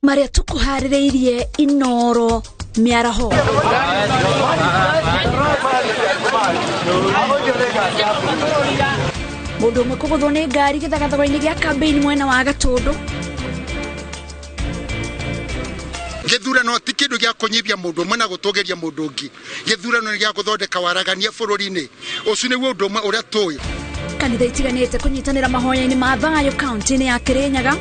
Maria tukuharĩrĩirie Inoro mĩaraho. Mũndũ ũmwe kũgũthwo nĩ ngari gĩthagathago-inĩ gĩa kambĩini mwena wa Gatũndũ. Gĩthurano ti kĩndũ gĩa kũnyibia mũndũ ũmwe na gũtũgĩria mũndũ ũngĩ. Gĩthurano nĩ gĩa gũthondeka waragania bũrũri-inĩ. Ũcio nĩguo ũndũ ũmwe ũrĩa tũĩ. Kanitha itiganĩte kũnyitanĩra mahoya-inĩ ma thayũ kaunti-inĩ ya Kirinyaga.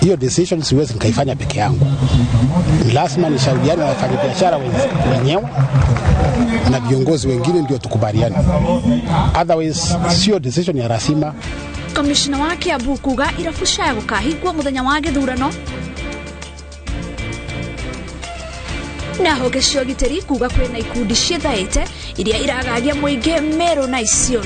Hiyo decision siwezi nikaifanya peke yangu, lazima nishauriane na wafanyabiashara wenyewe na viongozi wengine ndio tukubaliane, otherwise sio decision ya lazima. Komishina wa Kiambu kuga irabu cia gũkahingwo mũthenya wa gĩthurano. Na honge cia ũgitĩri kuga kwĩna ikundi ciĩthaĩte iria iragagia mũingĩ Meru na Isiolo.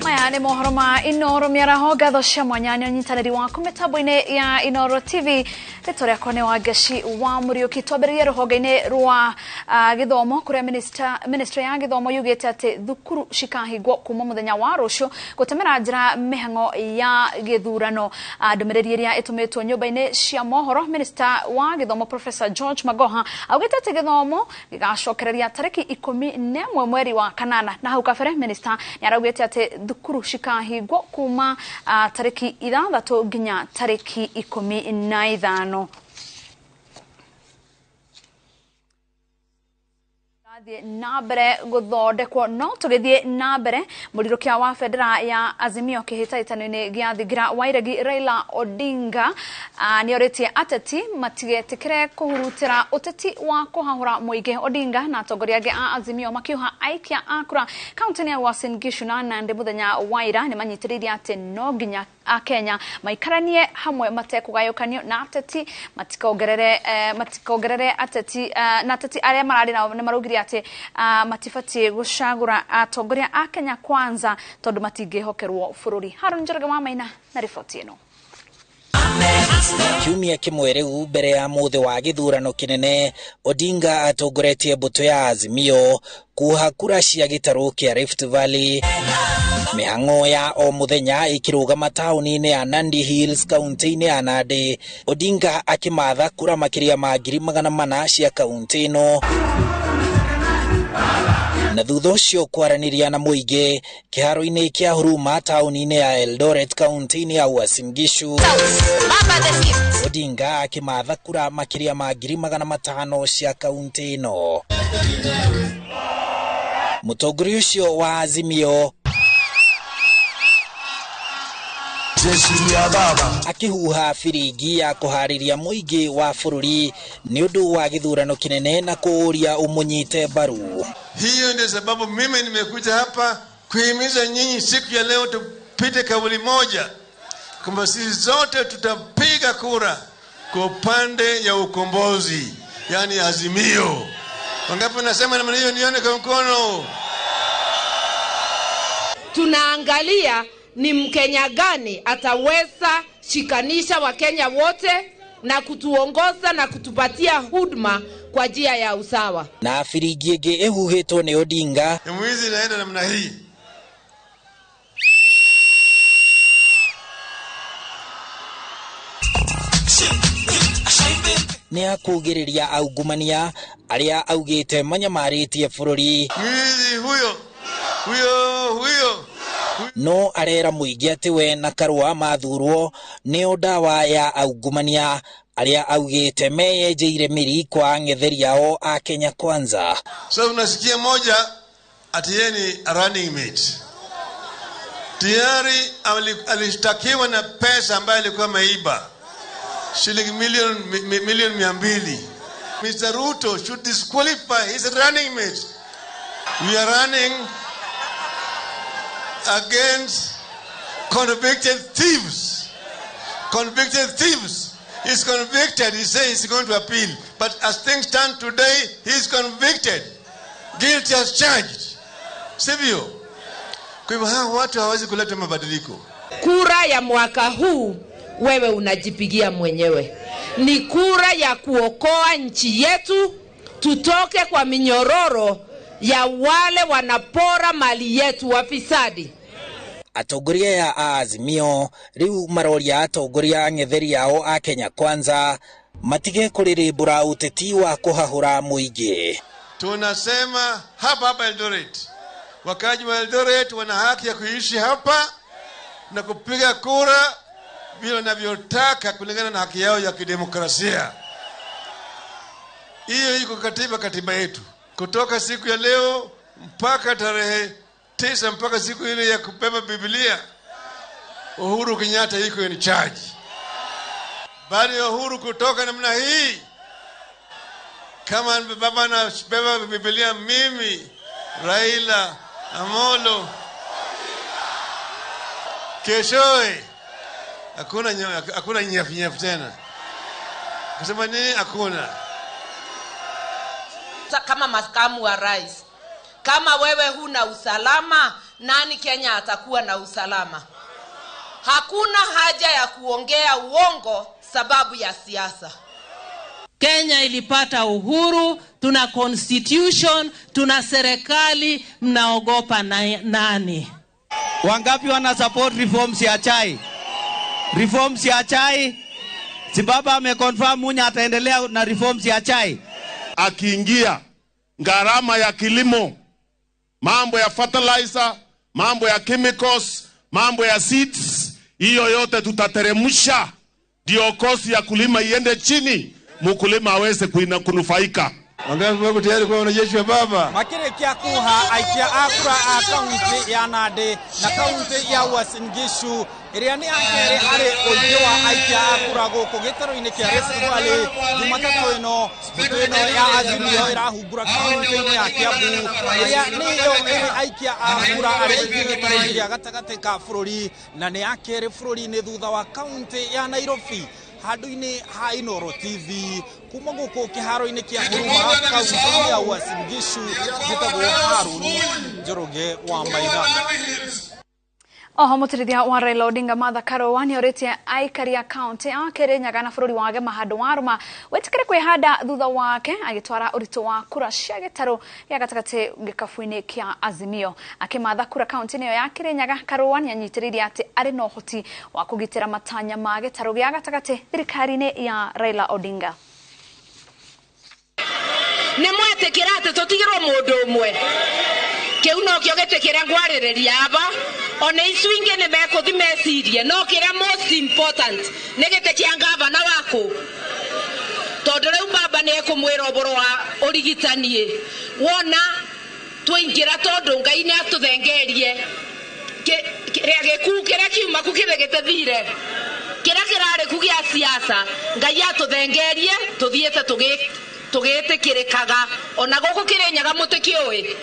Maya nĩ mohoro ma Inoro mĩaraho. Ngatho cia mwanya nĩ ũnyitanĩri waku mĩtambo-inĩ ya Inoro TV. Rĩtwa rĩakwa nĩ Wangeci wa Mũriũki. Twambĩrĩrie rũhonge-inĩ rwa gĩthomo kũrĩa ministry ya gĩthomo yugĩte atĩ thukuru cikahingwo kuma mũthenya wa rũciũ gũtemera njĩra mĩhang'o ya gĩthurano. Ndũmĩrĩri ĩrĩa ĩtũmĩtwo nyũmba-inĩ cia mohoro, minister wa gĩthomo Professor George Magoha augĩte atĩ gĩthomo gĩgacokereria tarĩki 11 mweri wa kanana. Na hau kabere minister nĩ araugĩte atĩ thukuru cikahingwo kuma tarĩki 6 nginya tarĩki 15. Na mbere gũthondekwo no tũgĩthiĩ na mbere mũrirũkia wa bendera ya Azimio kĩhĩtahĩtano-inĩ gĩa thingira Wairegi Raila Odinga nĩorĩtie ateti matigetĩkĩre kũhurutĩra ũteti wa kũhahũra mũingĩ. Odinga na atongoria angĩ a Azimio makiuha aikia a kura kaunti-inĩ ya Uasin Gishu na Nandi mũthenya wa ira nĩmanyitĩrĩire atĩ no nginya a Kenya maikaranie hamwe matekũgayũkanio na ateti matikongerere ateti na ateti arĩa mararĩ nao nĩmaraugire atĩ matibatiĩ gũcagũra atongoria a Kenya Kwanza tondũ matingĩhokerwo bũrũri. Harũni Njoroge wa Maina na riboti ĩno. Kiumia kĩmwe rĩu mbere ya mũthĩ wa gĩthurano kĩnene, Odinga atongoretie mbũtũ ya Azimio kuha kura cia gĩtarũ kĩa Rift Valley. Mĩhang'o ya o mũthenya ĩkĩrũgama taũni-inĩ ya Nandi Hills kaunti-inĩ ya Nandi, Odinga akĩmatha kura makĩria ma 400,000 cia kaunti ĩno. Na thutha ũcio kwaranĩria na mũingĩ kĩharo-inĩ kĩa Huruma taũni-inĩ ya Eldoret kaunti-inĩ ya Uasin Gishu, Odinga akĩmatha kura makĩria ma 500,000 cia kaunti ĩno. Mũtongoria ũcio wa Azimio akĩhuha biringi ya kũharĩria mũingĩ wa bũrũri nĩ ũndũ wa gĩthurano kĩnene na kũũria ũmũnyite mbaru. Hiyo ndio sababu mimi nimekuja hapa kuhimiza nyinyi siku ya leo tupite kauli moja kwamba sisi zote tutapiga kura kwa upande ya ukombozi, yani Azimio. Wangapi nasema namna hiyo? Nione kwa mkono. Tunaangalia ni Mkenya gani ataweza shikanisha Wakenya wote na kutuongoza na kutupatia huduma kwa njia ya usawa. Na biringi ĩngĩ ĩhuhĩtwo nĩ Odinga. Mwizi naenda namna hii. Nĩ akugĩrĩria aungumania arĩa augĩte manyamarĩtie bũrũri. Mwizi huyo huyo huyo. No arera mũingĩ atĩ we na Karua mathurwo nĩo ndawa ya aungumania arĩa augĩte meyenjeire mĩri kwa ang'etheri ao a Kenya Kwanza. So unasikia moja ati yeye ni running mate. Tayari alishtakiwa na pesa ambayo alikuwa ameiba shilingi milioni 200. Mr. Ruto should disqualify his running mate. We are running against convicted thieves. Convicted thieves. He's convicted. He says he's going to appeal. But as things stand today, he's convicted. Guilty as charged. Sivyo. Kwa hivyo hawa watu hawawezi kuleta mabadiliko. Kura ya mwaka huu wewe unajipigia mwenyewe. Ni kura ya kuokoa nchi yetu, tutoke kwa minyororo ya wale wanapora mali yetu, wafisadi. Atongoria ya Azimio riu maroria atongoria ang'etheri ao a Kenya Kwanza matige kuririmbura uteti wa kuhahura muingi. Tunasema hapa hapa Eldoret, wakaji wa Eldoret wana haki ya kuishi hapa na kupiga kura vile wanavyotaka kulingana na haki yao ya kidemokrasia. Hiyo iko katiba yetu. Kutoka siku ya leo mpaka tarehe 9, mpaka siku ile ya kubeba Biblia, Uhuru Kenyatta iko in charge. Baada ya Uhuru kutoka namna hii, kama baba anabeba Biblia, mimi Raila Amolo keshoe hakuna nyefu tena. Kusema nini? Hakuna. Kama makamu wa rais, kama wewe huna usalama, nani Kenya atakuwa na usalama? Hakuna haja ya kuongea uongo sababu ya siasa. Kenya ilipata uhuru, tuna constitution, tuna serikali, mnaogopa nani? Wangapi wana support reforms ya chai? Reforms ya chai? Si baba ameconfirm Munya ataendelea na reforms ya chai. Akiingia gharama ya kilimo, mambo ya fertilizer, mambo ya chemicals, mambo ya seeds, hiyo yote tutateremsha, ndio kosi ya kulima iende chini, mkulima aweze kunufaika. Wangapi wako tayari kwa wanajeshi wa baba? Makirikia kuha aikia akura a kaunti ya Nandi na kaunti ya Uasin Gishu iria ni akeri hari uingi wa aikia akura guku gitaro-ini kia Rift Valley Jumatatũ ĩno. Mbũtũ ĩno ya Azimio ĩrahungura kaunti-inĩ ya Kiambu ĩrĩa nĩyo ĩrĩ aikia a kura arĩa aingĩ gĩtaro-inĩ gĩa gatagatĩ ka bũrũri na nĩ ya kerĩ bũrũri-inĩ thutha wa kaunti ya Nairobi. Handũ-inĩ ha Inooro TV kuma gũkũ kĩharo-inĩ kĩa Huruma kaunti-inĩ ya Uasin Gishu, njĩtagwo Harun Njoroge wa Maitha. Oho mutirithia wa Raila Odinga Martha Karua nĩorĩtie aikari a kaunti ya Kirinyaga na bũrũri wa Gema handũ wa Rũma wĩtĩkĩre kwĩhanda thutha wake agĩtwara ũritũ wa kura cia gĩtarũ gĩa gatagatĩ gĩkabu-inĩ kĩa Azimio. Akĩmatha kura kaunti-inĩ ĩyo ya Kirinyaga, Karua nĩanyitĩrĩire atĩ arĩ na ũhoti wa kũgitĩra matanya ma gĩtarũ gĩa gatagatĩ thirikari-inĩ ya Raila Odinga. Nĩ mwetĩkĩra atĩ tũtigĩrwo mũndũ ũmwe, kĩu nokĩo gĩtĩ kĩrĩa ngwarĩrĩria aba. Ona icu ingĩ nĩ mekũthi mecirie, no kĩrĩa most important nĩ gĩtĩ kĩa ngavana waku, tondũ rĩu baba nĩ ekũmwĩra ũhoro wa ũrigitani. Wona twaingĩra, tondũ Ngai nĩ atũthengerie kĩrĩa gĩkuu kĩrĩa kiuma ku kĩrĩa gĩtathire kĩrĩa kĩrarĩ ku gĩa siasa, Ngai atũthengerie tũthiĩte tũgĩtĩkĩrĩkaga. Ona gũkũ Kĩrĩnyaga mũtikĩũĩ,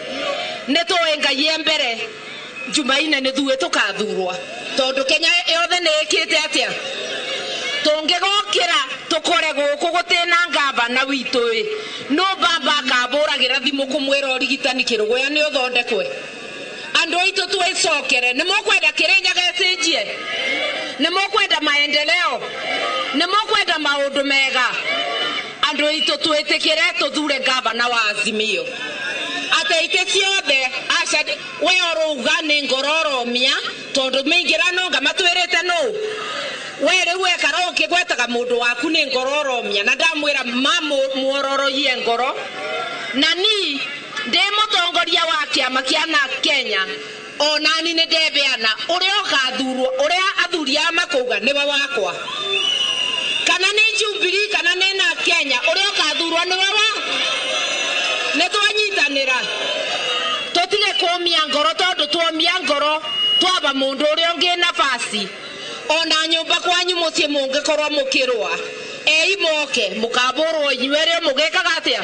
nĩ tũĩ Ngai e mbere. Jumaine nĩ thuĩ tũkathurwa, tondũ Kenya yothe nĩ ĩkĩte atĩa? Tũngĩgokĩra tũkore gũkũ gũtĩna ngavana witũ ĩ, no baba akambũragĩra thimũ kũmwĩra ũrigitani Kĩrũgũya nĩ ũthondekwe. Andũ aitũ twĩcokere, nĩ mũkwenda Kĩrĩnyaga ĩcenjie? Nĩ mũkwenda maendeleo? Nĩ mũkwenda maũndũ mega? Andũ aitũ twĩtĩkĩre tũthure ngavana wa Azimio. Atĩ itĩ ciothe aca we ũrauga nĩ ngoro ũromia, tondũ mĩingĩra no nga matwĩrĩte nũ we rĩu wekara ũkĩgwetaga mũndũ waku nĩ ngoro ũromia, na ndamwĩra ma muororoie ngoro. Na ni ndĩ mũtongoria wa kĩama kĩa NARC Kenya, onani nĩ ndebeana ũrĩa ũgathurwo, ũrĩa athuri aya makauga nĩwe wakwa, kana nĩ Jubilee kana nĩ NARC Kenya, ũrĩa ũgathurwo nĩwe wa. Nĩ twanyitanĩra tũtige kũmia ngoro, tondũ tuomia ngoro twaba mũndũ ũrĩa ũngĩ nafasi. Ona nyũmba kwanyu mũciĩ mũngĩkorwo mũkĩrũa, ei moke mũkabũrwo inyuĩ rĩo mũgĩkaga atĩa?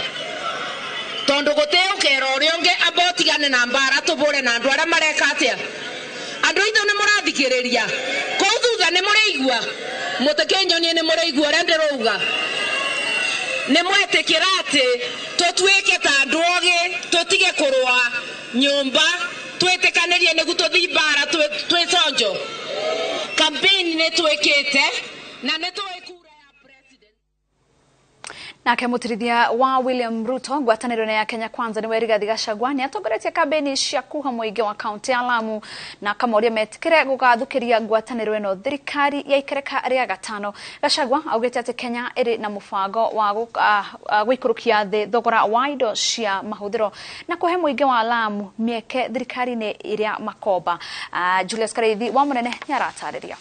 Tondũ gũtĩ ũkera ũrĩa ũngĩ amba ũtigane na mbara tũbũre na andũ arĩa mareka atĩa? Andũ aitũ nĩ mũrathikĩrĩria kũu thutha, nĩ mũraigua mũtikĩnyonie, nĩ mũraigua ũrĩa ndĩrauga? Nĩ mwetĩkĩra atĩ tũtuĩke ta andũ ogĩ, tũtige kũrũa nyũmba, twĩtĩkĩre Twĩtĩkanĩrie nĩguo tũthiĩ mbara twĩconjo. Campaign nĩ twĩkĩte na nĩ tũĩ kura ya president. Nake mutirithia wa William Ruto ngwatanĩro ya Kenya Kwanza nĩwe Rigathi Gachagua nĩ atongoretie kambeni cia kuha mũingĩ wa kaunti ya Lamu na kamoria metikire gũgathũkĩria ngwatanĩro ĩno thirikari ya ikereka rĩa gatano. Gachagua augĩte atĩ Kenya ĩrĩ na mũbango wa gũikũrũkia thĩ thogora wa indo cia mahũthĩro na kũhe mũingĩ wa Lamu mĩeke thirikari-inĩ ĩrĩa makomba. Julius Kareithi wa Mũnene nĩ aratarĩria.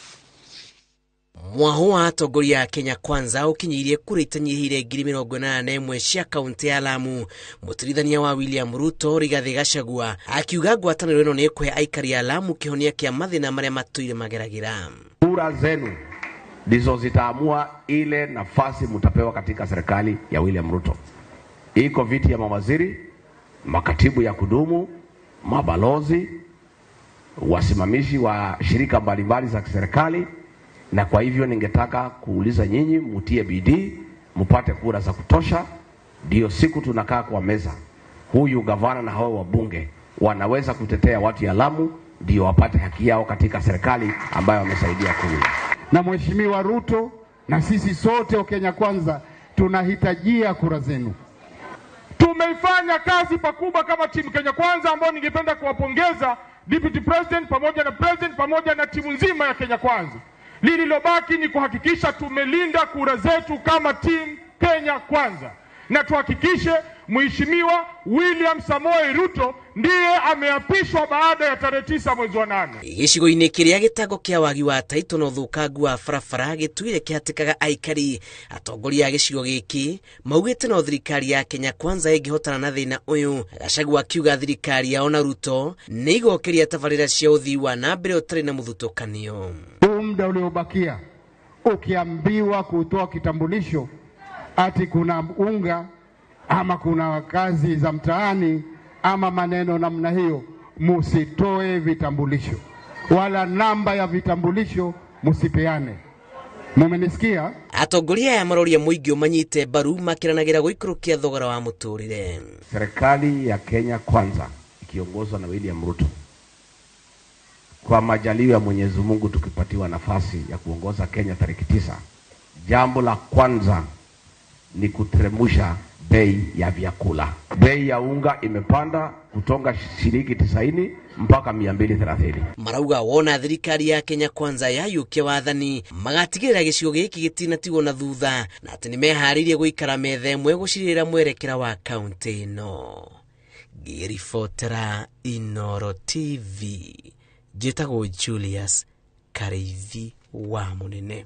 Mwaho wa atongoria a Kenya Kwanza ukinyĩirie kura itanyihĩire 81,000 cia kaunti ya Lamu. Mũtirithania wa William Ruto Rigathi Gachagua akiuga ngwatanĩro ĩno nĩ ĩkũhe aikari a Lamu kĩhonia kĩa mathĩna marĩa matũire mageragĩra. Kura zenu ndizo zitaamua ile nafasi mtapewa katika serikali ya William Ruto. Iko viti ya mawaziri, makatibu ya kudumu, mabalozi, wasimamizi wa shirika mbalimbali za serikali. Na kwa hivyo ningetaka kuuliza nyinyi mutie bidii, mupate kura za kutosha, ndio siku tunakaa kwa meza, huyu gavana na hao wabunge wanaweza kutetea watu ya Lamu, ndio wapate haki yao katika serikali ambayo wamesaidia kuunda. Na Mheshimiwa Ruto na sisi sote wa Kenya Kwanza tunahitajia kura zenu. Tumeifanya kazi pakubwa kama timu Kenya Kwanza, ambao ningependa kuwapongeza Deputy President pamoja na President pamoja na timu nzima ya Kenya Kwanza. Lililobaki ni kuhakikisha tumelinda kura zetu kama team Kenya Kwanza, na tuhakikishe Mheshimiwa William Samoei Ruto ndiye ameapishwa baada ya tarehe 9 mwezi wa 8. Gĩcigo-inĩ kĩrĩa gĩtango kĩa wagi wa taitũ na ũthũkangu wa barabara gĩtuire kĩhatĩkaga aikari, atongoria a gĩcigo gĩkĩ maugĩte no thirikari ya Kenya Kwanza ĩngĩhotana na thĩna ũyũ. Gachagua akiuga thirikari yao na Ruto nĩ igokĩria tabarĩra cia ũthii wa na mbere ũtarĩ na mũthutũkanio. Muda uliobakia ukiambiwa kutoa kitambulisho ati kuna unga ama kuna kazi za mtaani ama maneno namna hiyo, musitoe vitambulisho wala namba ya vitambulisho musipeane. Mumenisikia? Atongoria aya maroria mũingĩ ũmanyite mbaru makĩranagĩra gũikũrũkia thogora wa mũtũrĩre. Serikali ya Kenya Kwanza ikiongozwa na William Ruto, kwa majaliwa ya Mwenyezi Mungu tukipatiwa nafasi ya kuongoza Kenya tariki 9, jambo la kwanza ni kuteremsha bei ya vyakula. Bei ya unga imepanda kutoka shilingi 90 mpaka 230. Marauga wona thirikari ya Kenya Kwanza yayũkia wathani magatigĩrĩra gĩcigo gĩkĩ gĩtinatigwo na thutha, na atĩ nĩmeharĩirie gũikara metha ĩmwe gũcirĩra mwerekera wa kaunti ĩno. Ngĩribotera Inooro TV, njĩtagwo Julius Kareithi wa Mũnene.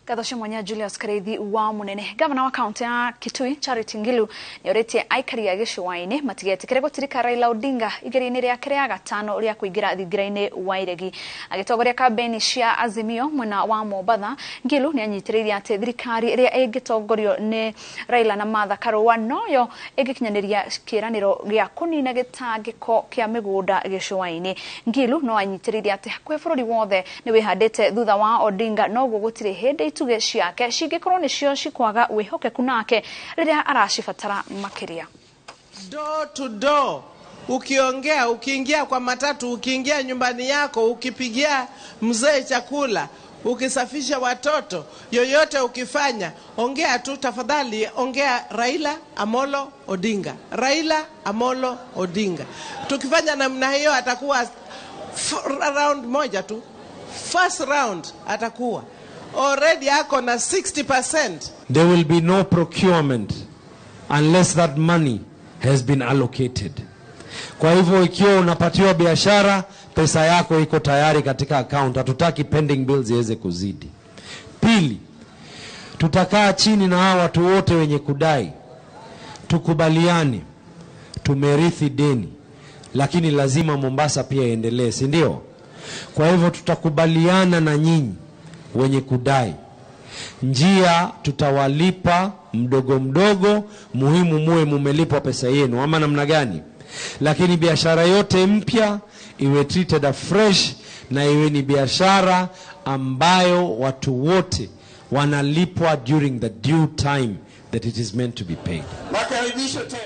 Ngatho cia mwanya Julius Kareithi wa Mũnene. Gavana wa kaunti ya Kitui Charity Ngilu nĩorĩtie aikari a gĩcũa-inĩ matigetĩkĩre gũtirika Raila Odinga igeria-inĩ rĩake rĩa gatano rĩa kũingĩra thingira-inĩ wa iregi. Agĩtongoria kambeni cia Azimio mwena wa Mombatha, Ngilu nĩanyitĩrĩire atĩ thirikari ĩrĩa ĩngĩtongorio nĩ Raila na Martha Karua noyo ĩngĩkinyanĩria kĩĩranĩro gĩa kũnina gĩtangĩko kĩa mĩgũnda gĩcũa-inĩ. Ngilu no anyitĩrĩire atĩ hakuhĩ bũrũri wothe nĩwĩhandĩte thutha wa Odinga, noguo gũtirĩ hĩndĩ itugĩ ciake cingĩkorwo nĩcio cikwaga wĩhokeku nake rĩrĩa aracibatara makĩria. Door to door, ukiongea, ukiingia kwa matatu, ukiingia nyumbani yako, ukipigia mzee chakula, ukisafisha watoto, yoyote ukifanya, ongea tu tafadhali, ongea Raila Amolo Odinga, Raila Amolo Odinga. Tukifanya namna hiyo atakuwa round moja tu, first round atakuwa already ako na 60%. There will be no procurement unless that money has been allocated. Kwa hivyo ikiwa unapatiwa biashara, pesa yako iko tayari katika account. Hatutaki pending bills ziweze kuzidi. Pili, tutakaa chini na hawa watu wote wenye kudai, tukubaliane tumerithi deni, lakini lazima Mombasa pia iendelee, si ndio? Kwa hivyo tutakubaliana na nyinyi wenye kudai njia, tutawalipa mdogo mdogo, muhimu muwe mumelipwa pesa yenu ama namna gani. Lakini biashara yote mpya iwe treated afresh na iwe ni biashara ambayo watu wote wanalipwa during the due time that it is meant to be paid. Makaribisho tena.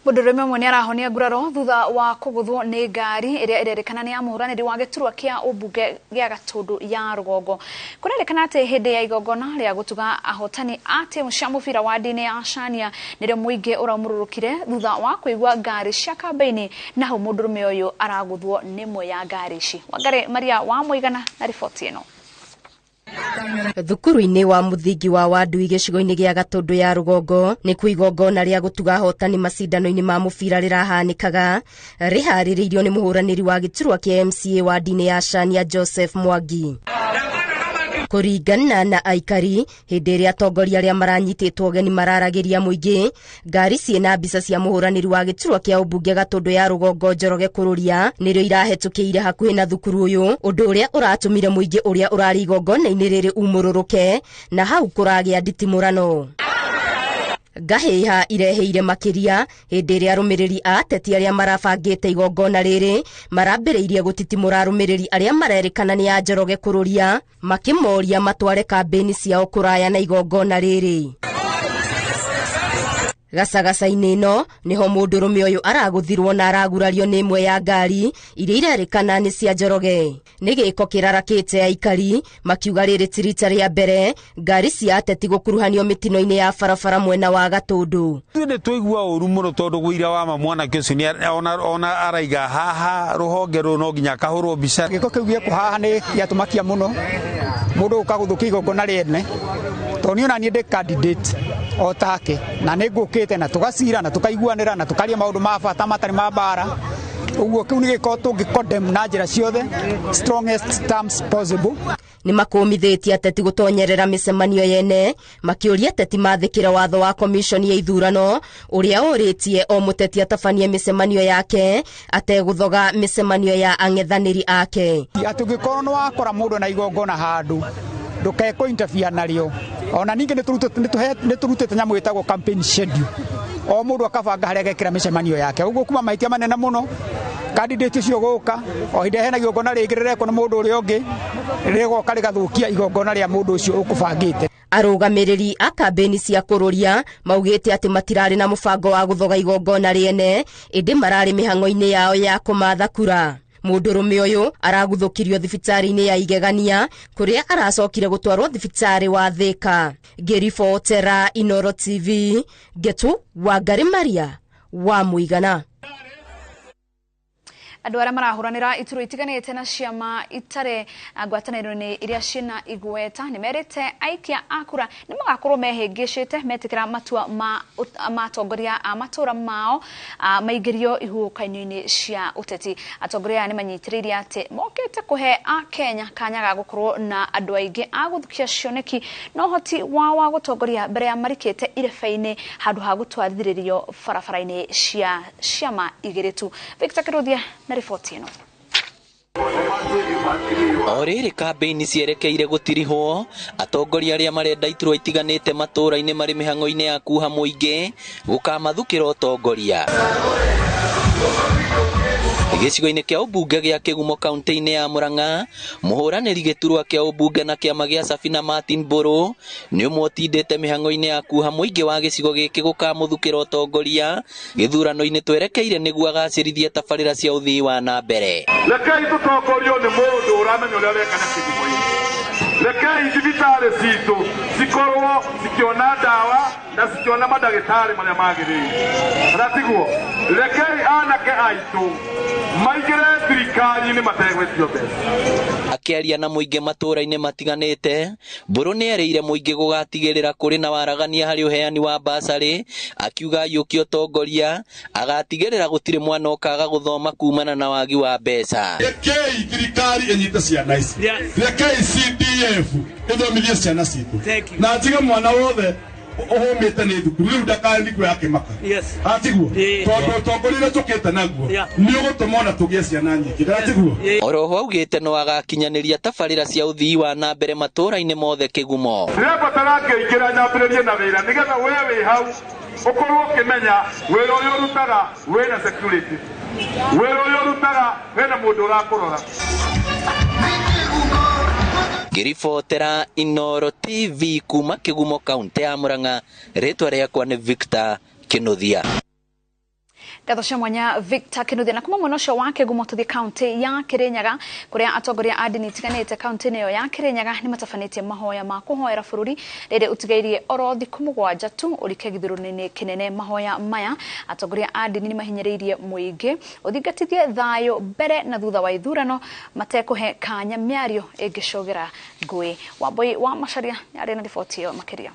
Mũndũrũme ũmwe nĩ arahonia nguraro thutha wa kũgũthwo nĩ ngari ĩrĩa ĩrerĩkana nĩ ya mũhũranĩri wa gĩturwa kĩa ũmbunge gĩa Gatũndũ ya rũgongo. Kũrerĩkana atĩ hĩndĩ ya igongona rĩa gũtuga ahotani a timu cia mũbira wa ndini ya Shania nĩrĩo mũingĩ ũramũrũrũkire thutha wa kũigua ngari cia kambĩini, na hau mũndũrũme ũyũ aragũthwo nĩ ĩmwe ya ngari ici. Wangari Maria wa Mũigana na riboti ĩno. Thukuru-inĩ wa mũthingi wa Wandui gĩcigo-inĩ gĩa Gatũndũ ya rũgongo nĩ kuo igongona rĩa gũtuga ahotani macindano-inĩ ma mũbira rĩrahanĩkaga, rĩharĩrĩirio nĩ mũhũranĩri wa gĩturwa kĩa MCA wa ndini ya Shania Joseph Mwangi. Kũringana na aikari, hĩndĩ ĩrĩa atongoria arĩa maranyitĩtwo ũgeni mararagĩria mũingĩ, ngari ciĩna mbica cia mũhũranĩri wa gĩturwa kĩa ũmbunge Gatũndũ ya rũgongo Njoroge Kũrũria nĩrĩo irahetũkĩire hakuhĩ na thukuru ũyũ, ũndũ ũrĩa ũratũmire mũingĩ ũrĩa ũrarĩ igongona-inĩ rĩrĩ umũrũrũke na hau kũragĩa nditimũrano. Ngahĩha ireheire makĩria hĩndĩ ĩrĩa arũmĩrĩri a ateti arĩa marabangĩte igongona rĩrĩ marambĩrĩirie gũtitimũra arũmĩrĩri arĩa marerĩkana nĩ a Njoroge Kũrũria, makĩmoria matware kambĩini ciao kũraya na igongona rĩrĩ. Gacagaca-inĩ ĩno nĩho mũndũrũme ũyũ aragũthirwo na aragurario nĩ ĩmwe ya ngari iria irerĩkana nĩ cia Njoroge. Nĩ gĩko kĩrarakĩte aikari makiuga rĩrĩ ti rita rĩa mbere ngari cia ateti gũkuruhanio mĩtino-inĩ ya barabara mwena wa Gatũndũ. Ithuĩ nĩ twaigua ũru mũno tondũ gũira wa ma mwanake ũcio nĩ ona araiga haha rũhonge rũrũ no nginya akahũrwo mbica. Gĩko kĩu gĩekwo haha nĩ gĩatũmakia mũno mũndũ ũka gũthũkia igongona rĩene, tondũ niĩ ona niĩ ndĩ candidate o take, na nĩ ngũkĩte na tũgacira na tũkaiguanĩra na tũkaria maũndũ ma bata matarĩ ma mbara. Ũguo kĩu nĩ gĩko tũngĩ condemn na njĩra ciothe, strongest terms possible. Nĩ makũmithĩtie ateti gũtonyerera mĩcemanio yene, makĩũria ateti mathĩkĩre watho wa commission ya ithurano ũrĩa ũrĩtie o mũteti atabanie mĩcemanio yake ategũthoga mĩcemanio ya ang'ethanĩri ake. Atĩ ũngĩkorwo nĩ wakora mũndũ na igongona handũ ndũkekwo interfere narĩo. Ona ningĩ nĩ tũrutĩte nyamũ ĩtagwo campaign schedule, o mũndũ akabanga harĩa agekĩra mĩcemanio yake. Ũguo kuma mahĩtia manene mũno candidate ũcio gũka o hĩndĩ hena igongona rĩngĩ rĩrekwo nĩ mũndũ ũrĩa ũngĩ rĩgoka rĩgathũkia igongona rĩa mũndũ ũcio ũkũbangĩte. Arũgamĩrĩri a kambĩini cia Kũrũria maugĩte atĩ matirarĩ na mũbango wa gũthoga igongona rĩene, ĩndĩ mararĩ mĩhang'o-inĩ yao ya kũmatha kura. Mũndũrũme ũyũ araguthũkirio thibitarĩ-inĩ ya Igegania kũrĩa aracokire gũtwarwo thibitarĩ wa Thika. Ngĩribotera Inoro TV, Ngetu Wangari Maria wa Mũigana. Andũ arĩa marahũranĩra iturwa itiganĩte na ciama itarĩ ngwatanĩro-inĩ iria ciĩna igweta nĩ merĩte aikia a kura nĩ magakorwo mehĩngĩcĩte metĩkĩra matua ma atongoria a matũra mao maingĩrio ihuhũkanio-inĩ cia ũteti. Atongoria aya nĩ manyitĩrĩire atĩ mokĩte kũhe Akenya kanya ga gũkorwo na andũ aingĩ a gũthukia cioneki na ũhoti wao wa gũtongoria mbere ya marikĩte irebe-inĩ handũ ha gũtwarithĩrĩrio barabara-inĩ cia ciama igĩrĩ tu. Victor Kĩrũthia na riboti ĩno. O rĩrĩ kambĩini cierekeire gũtirihwo, atongoria arĩa marenda iturwa itiganĩte matũra-inĩ marĩ mĩhang'o-inĩ ya kuha mũingĩ gũkamathukĩra ũtongoria. Gĩcigo-inĩ kĩa ũmbunge gĩa Kĩgumo kaunti-inĩ ya Murang'a, mũhũranĩri gĩturwa kĩa ũmbunge na kĩama gĩa Safina Martin Mbũrũ nĩ ũmwe ũtindĩte mĩhang'o-inĩ ya kuha mũingĩ wa gĩcigo gĩkĩ gũkamũthukĩra ũtongoria gĩthurano-inĩ twerekeire nĩguo agacĩrithie tabarĩra cia ũthii wa na mbere. Rekei tũtongorio nĩ mũndũ ũramenya ũrĩa areka na kĩgumo-inĩ. Rekei thibitarĩ citũ cikorwo cikĩona ndawa na cikĩona mandagĩtarĩ marĩa magĩrĩire. Kana tiguo? Rekei anake aitũ maingĩre thirikari-inĩ mategwĩtio mbeca. Akĩaria na mũingĩ matũra-inĩ matiganĩte, Mbũrũ nĩerĩire mũingĩ gũgatigĩrĩra kũrĩ na waragania harĩ ũheani wa basarĩ, akiuga aiyũkia ũtongoria agatigĩrĩra gũtirĩ mwana ũkaga gũthoma kumana na wagi wa mbeca. Rekei thirikari ĩnyite ciana ici, rekei CDF ĩthomithie ciana citũ, na njige mwana wothe ũhũmĩte nĩ thukuru rĩu ndakae akĩmaka. Atiguo tondũ ũtongoria ũrĩa tũkĩte naguo nĩ ũgũtũma ona tũgĩe ciana nyingĩ, atiguo. Oroho augĩte no agakinyanĩria tabarĩra cia ũthii wa na mbere matũra-inĩ mothe Kĩgumo. Ndĩrabatara ngĩingĩra nyambĩrĩrie na wĩra nĩgetha we wĩ hau ũkorwo ũkĩmenya wĩra ũrĩa ũrutaga wĩna security, wĩra ũrĩa ũrutaga wĩna mũndũ ũrakũrora. Ngĩribotera Inoro TV kuma Kĩgumo kaunti ya Murang'a, rĩtwa rĩakwa nĩ Victor Kĩnuthia. Ngatho cia mwanya Victor Kinuthia. Na kuma mwena ucio wa Kĩgumo tũthiĩ kaunti ya Kirinyaga kũrĩa atongoria a ndini itiganĩte kaunti-inĩ ĩyo ya Kirinyaga nĩ matabanĩtie mahoya ma kũhoera bũrũri rĩrĩ ũtigairie oro thikũ 7 tu ũrike gĩthurano-inĩ kĩnene. Mahoya maya atongoria a ndini nĩ mahinyĩrĩirie mũingĩ ũthingatithie thayũ mbere na thutha wa ithurano matekũhe kanya mĩario ĩngĩcogera ngũĩ. Wambui wa Macharia arĩ na riboti ĩyo makĩria.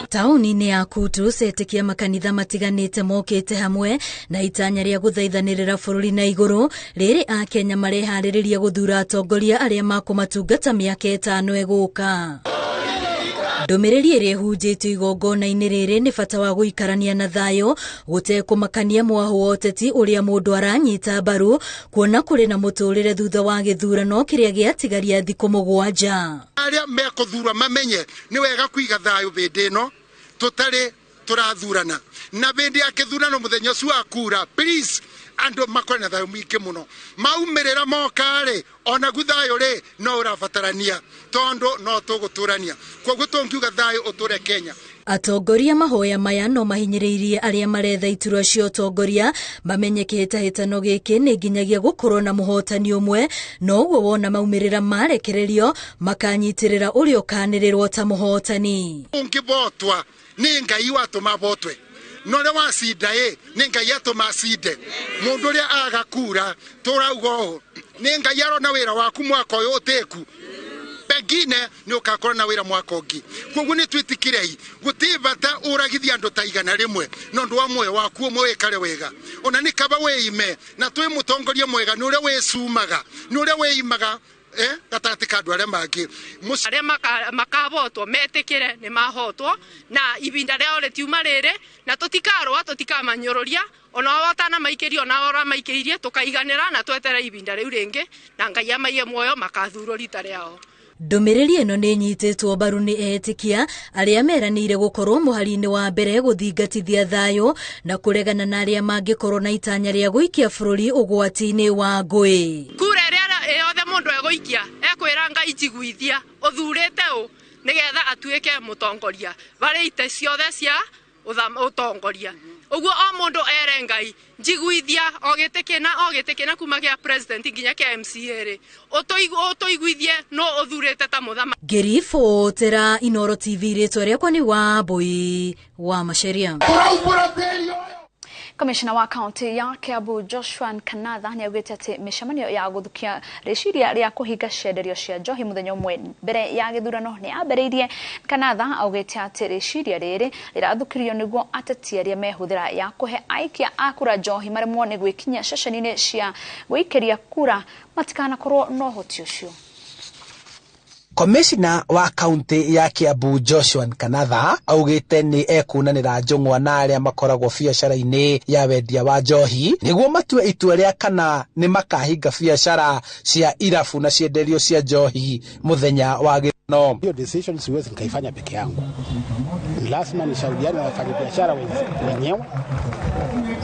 Taũni-inĩ ya Kutus etĩkia makanitha matiganĩte mokĩte hamwe na itanya rĩa gũthaithanĩrĩra bũrũri na igũrũ rĩrĩ Akenya mareharĩrĩria gũthura atongoria arĩa makũmatungata mĩaka 5 ĩgũka. Ndũmĩrĩri ĩrĩa ĩhunjĩtio igongona-inĩ rĩrĩ nĩ bata wa gũikarania na thayũ gũtekũmakania mwahũ wa ũteti ũrĩa mũndũ aranyita mbaru kuona kũrĩ na mũtũrĩre thutha wa gĩthurano kĩrĩa gĩatigaria thikũ 7. Arĩa mekũthura mamenye nĩ wega kũiga thayũ hĩndĩ ĩno tũtarĩ tũrathurana na hĩndĩ ya kĩthurano mũthenya ũcio wa kura, please andũ makorwo na thayũ mũingĩ mũno. Maumĩrĩra moka-rĩ, onagu thayũ rĩ no ũrabatarania tondũ no tũgũtũrania, koguo tũngiuga thayũ ũtũre Kenya. Atongoria mahoya maya no mahinyĩrĩirie arĩa maretha iturwa cia ũtongoria mamenye kĩhĩtahĩtano gĩkĩ nĩ nginyagia gũkorwo na mũhotani ũmwe, no ũguo wona maumĩrĩra marekererio makanyitĩrĩra ũrĩa ũkanĩrĩrwo ta mũhotani. Ũngĩbotwa nĩ Ngai watũma botwe, no ũrĩa wacinda ĩ nĩ Ngai atũma acinde. Mũndũ ũrĩa aga kura tũrauga ũũ nĩ Ngai arona wĩra waku mwaka ũyũ ũtĩku, pengine nĩ ũgakorwo na wĩra mwaka ũngĩ. Koguo nĩ twĩtĩkĩrei gũtirĩ bata ũragithia andũ ta 100 no ũndũ wa muoyo waku ũmwe wĩkare wega, ona nĩ kaba wĩime na twĩ mũtongoria mwega nĩ ũrĩa wĩcumaga, nĩ ũrĩa wĩimaga gatagatĩ ka andũ arĩa mangĩ. Arĩa makabotwo metĩkĩre nĩ mahotwo na ibinda rĩao rĩtiuma rĩrĩ, na tũtikarũa tũtikamanyũrũria ona watanamaikĩria ona ũramaikĩirie tũkaiganĩra na twetere ibinda rĩu rĩngĩ na Ngai amaiye muoyo makathurwo rita rĩao. Ndũmĩrĩri ĩno nĩ ĩnyitĩtwo mbaru nĩ etĩkia arĩa meranĩire gũkorwo mũhari-inĩ wa mbere gũthingatithia thayũ na kũregana na arĩa mangĩkorwo na itanya rĩa gũikia bũrũri ũgwati-inĩ wa ngũĩ. Kura ĩrĩa yothe mũndũ egũikia ekwĩra Ngai njiguithia ũthurĩte ũ nĩgetha atuĩke mũtongoria varĩ ite ciothe cia ũtongoria. Ũguo o mũndũ ere Ngai njiguithia o gĩtĩ kĩna o gĩtĩ kĩna kuma gĩa president nginya kĩa MCA rĩ ũtũiguithie no ũthurĩte ta mũthamaki. Ngĩribotera Inooro TV rĩtwa rĩakwa nĩ Wambui wa Macharia. Kamishna wa kaunti ya Kiambu Joshua Nkanatha nĩ augĩte atĩ mĩcemanio ya gũthukia rĩciria rĩa kũhinga cienderio cia njohi mũthenya ũmwe mbere ya gĩthurano nĩ yambĩrĩirie. Nkanatha augĩte atĩ rĩciria rĩrĩ rĩrathũkirio nĩguo ateti arĩa mehũthĩra ya kũhe aikia a kura njohi maremwo nĩ gwĩkinyia ceceni-inĩ cia gũikĩria kura matikanakorwo na ũhoti ũcio. Komishina wa kaunti ya Kiambu Joshua Nkanatha augite ni ekunanira njung'wa na aria makoragwo biacara-inĩ ya wendia wa njohi niguo matue itua rĩa kana ni makahinga biacara cia irabu na cienderio cia njohi muthenya wa gĩthurano. Hiyo decision siwezi nikaifanya peke yangu, lazima nishauriane na wafanyabiashara wenyewe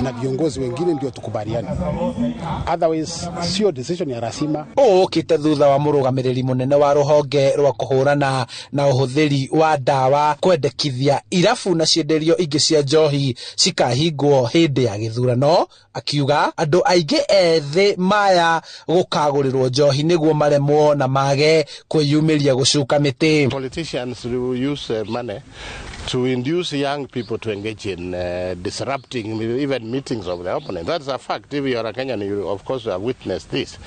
na viongozi wengine ndio tukubaliane, otherwise sio decision ya rasima. Ũũkĩte thutha wa mũrũgamĩrĩri mũnene wa rũhonge rwa kũhũrana na ũhũthĩri wa ndawa kwendekithia irabu na cienderio ingĩ cia njohi cikahingwo hĩndĩ ya gĩthurano, akiuga andũ aingĩ ethĩ maya gũkagũrĩrwo njohi nĩguo maremwo na mage kwĩyumĩria gũcuka mĩtĩ. Politicians will use money to induce young people to engage in disrupting even meetings of the opponent. That's a fact. If you are a Kenyan, you of course have witnessed this.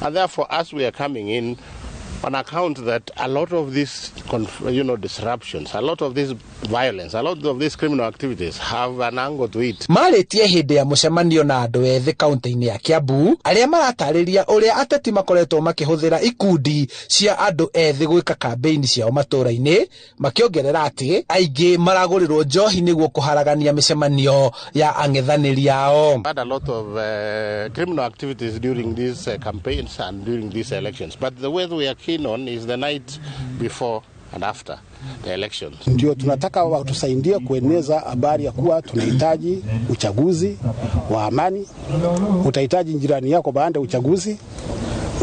And therefore, as we are coming in, on account that a lot of these, disruptions, a lot of this violence, a lot of these criminal activities have an angle to it. Marĩtie hĩndĩ ya mũcemanio na andũ ethĩ kaunti-inĩ ya Kiambu arĩa maratarĩria ũrĩa ateti makoretwo makĩhũthĩra ikundi cia andũ ethĩ gwĩka kambĩini ciao matũũra-inĩ, makĩongerera atĩ aingĩ maragũrĩrwo njohi nĩguo kũharagania mĩcemanio ya ang'ethanĩri ao. Had a lot of criminal activities during these campaigns and during these elections, but the way we are keen on is the night before and after the elections. Ndio tunataka watusaidie kueneza habari ya kuwa tunahitaji uchaguzi wa amani. Utahitaji jirani yako baada ya uchaguzi,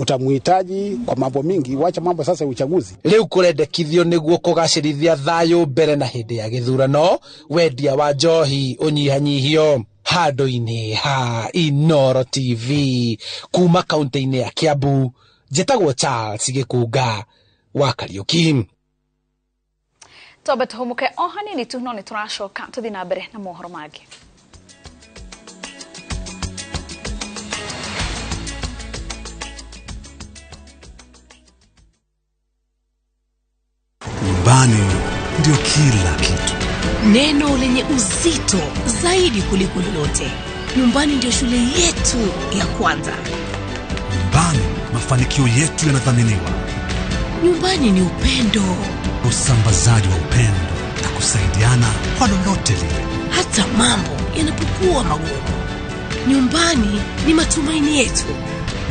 Utamuhitaji kwa mambo mingi, wacha mambo sasa ya uchaguzi. Rĩu kũrendekithio nĩguo kũgacĩrithia thayũ mbere na hĩndĩ ya gĩthurano, wendia wa njohi ũnyihanyihio. Handũ-inĩ ha Inooro TV kuma kaunti-inĩ ya Kiambu, njĩtagwo Charles Gĩkunga wa Kariuki. Twambe tũhũmũke o hanini tu, no nĩ tũracoka tũthiĩ na mbere na mohoro mangĩ. Nyumbani ndio kila kitu. Neno lenye uzito zaidi kuliko lolote. Nyumbani ndio shule yetu ya kwanza. Nyumbani mafanikio yetu yanathaminiwa. Nyumbani ni upendo, usambazaji wa upendo na kusaidiana kwa lolote lile, hata mambo yanapokuwa magumu. Nyumbani ni matumaini yetu.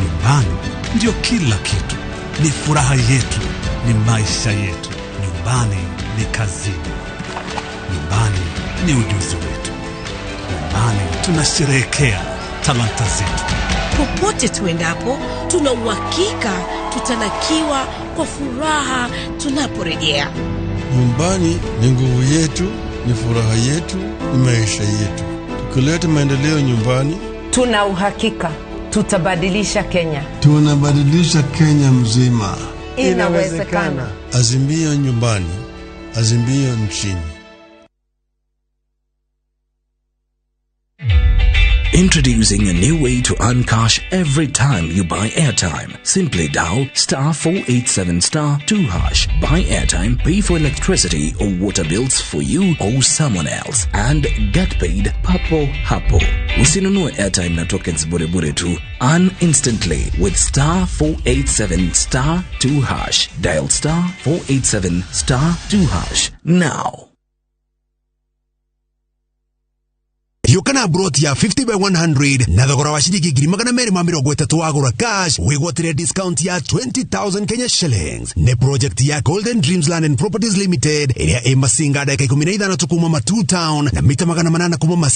Nyumbani ndio kila kitu, ni furaha yetu, ni maisha yetu. Nyumbani ni kazini. Nyumbani ni ujuzi wetu. Nyumbani tunasherehekea talanta zetu. Popote tuendapo, tuna uhakika tutalakiwa kwa furaha tunaporejea. Nyumbani ni nguvu yetu, ni furaha yetu, ni maisha yetu. Tukileta maendeleo nyumbani, tuna uhakika tutabadilisha Kenya. Tunabadilisha Kenya mzima. Inawezekana. Azimio nyumbani, azimio nchini. Introducing a new way to earn cash every time you buy airtime. Simply dial star 487 star 2 hash. Buy airtime, pay for electricity or water bills for you or someone else, and get paid papo hapo. Usinunue airtime na tokens bure bure tu. Earn instantly with star 487 star 2 hash. Dial star 487 star 2 hash now. Yukana brot ya 50 by 100 na thogora wa ciringi 230,000 wagura cash wigwatire discount ya 20,000 Kenya shillings. Ni project ya Golden Dreams Land and Properties Limited ĩrĩa ĩ Masinga, ndagĩka 15 tu kuma Matu Town na mita 800 kuma Masinga.